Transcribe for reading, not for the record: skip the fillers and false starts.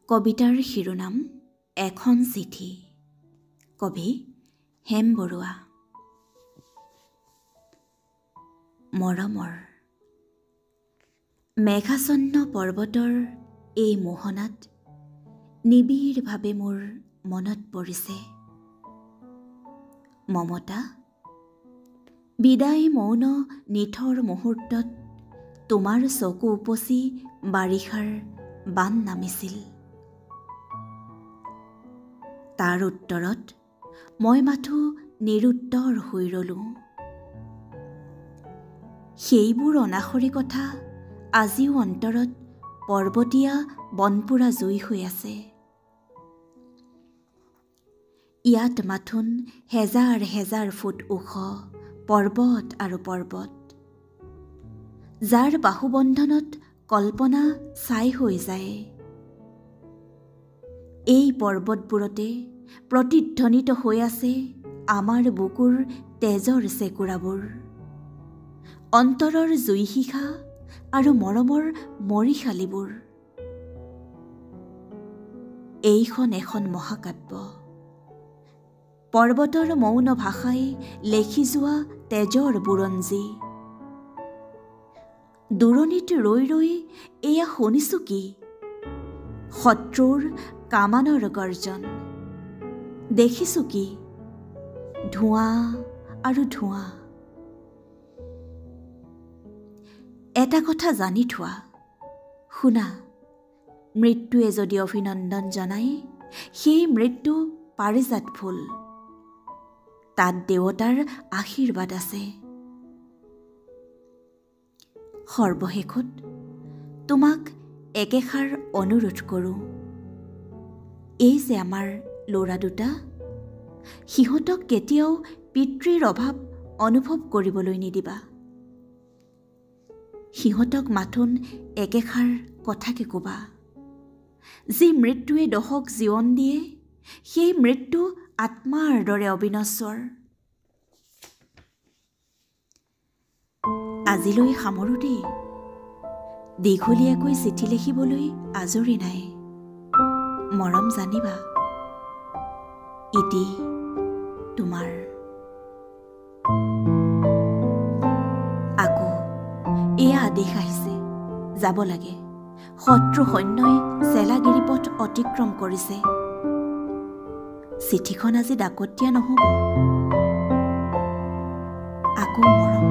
কবিতাৰ শিৰোনাম এখন চিঠি। কবি হেম বৰুৱা। মৰমৰ মেঘাচ্ছন্ন পৰ্বতৰ এই মোহনাত নিবিড়ভাৱে মোৰ মনত পৰিছে মমতা। বিদায় মৌন নিথৰ মুহূৰ্তত তোমাৰ চকু উপচি বাৰিষাৰ বান নামিছিল। তাৰ উত্তৰত মই মাথো নিৰুত্তৰ হৈ ৰলোঁ। সেইবোৰ অনাসৰী কথা আজিও অন্তৰত পৰ্বতীয়া বনপোৰা জুই হৈ আছে। ইয়াত মাথোন হেজাৰ হেজাৰ ফুট ওখ পৰ্বত আৰু পৰ্বত, যাৰ বাহুবন্ধনত কল্পনা ছাই হৈ যায়। এই পৰ্বতবোৰতে প্ৰতিধ্বনিত হৈ আছে আমাৰ বুকুৰ তেজৰ চেকুৰাবোৰ, অন্তৰৰ জুইশিখা আৰু মৰমৰ মৰিশালীবোৰ। এইখন এখন মহাকাব্য। পৰ্বতৰ মৌন ভাষাই লেখি যোৱা তেজৰ বুৰঞ্জী। দূৰণিত ৰৈ ৰৈ এয়া শুনিছোঁ কি? শত্ৰুৰ কামানৰ গৰ্জন। দেখিছোঁ কি? ধোঁৱা আৰু ধোঁৱা। এটা কথা জানি থোৱা, শুনা, মৃত্যুৱে যদি অভিনন্দন জনায়, সেই মৃত্যু পাৰিজাত ফুল, তাত দেৱতাৰ আশীৰ্বাদ আছে। সৰ্বশেষত তোমাক একেষাৰ অনুৰোধ কৰোঁ, এই যে আমাৰ ল'ৰা দুটা, সিহঁতক কেতিয়াও পিতৃৰ অভাৱ অনুভৱ কৰিবলৈ নিদিবা। সিহঁতক মাথোন একেষাৰ কথাকে ক'বা, যি মৃত্যুৱে দহক জীৱন দিয়ে, সেই মৃত্যু আত্মাৰ দৰে অবিনশ্বৰ। আজিলৈ সামৰোঁ দেই। দীঘলীয়াকৈ চিঠি লিখিবলৈ আজৰি নাই। মৰম জানিবা। ইতি তোমাৰ। আকৌ এয়া আদেশ আহিছে, যাব লাগে। শত্ৰু সৈন্যই চেলাগিৰি পথ অতিক্ৰম কৰিছে। চিঠিখন আজি ডাকত দিয়া নহ'ব। আকৌ মৰম।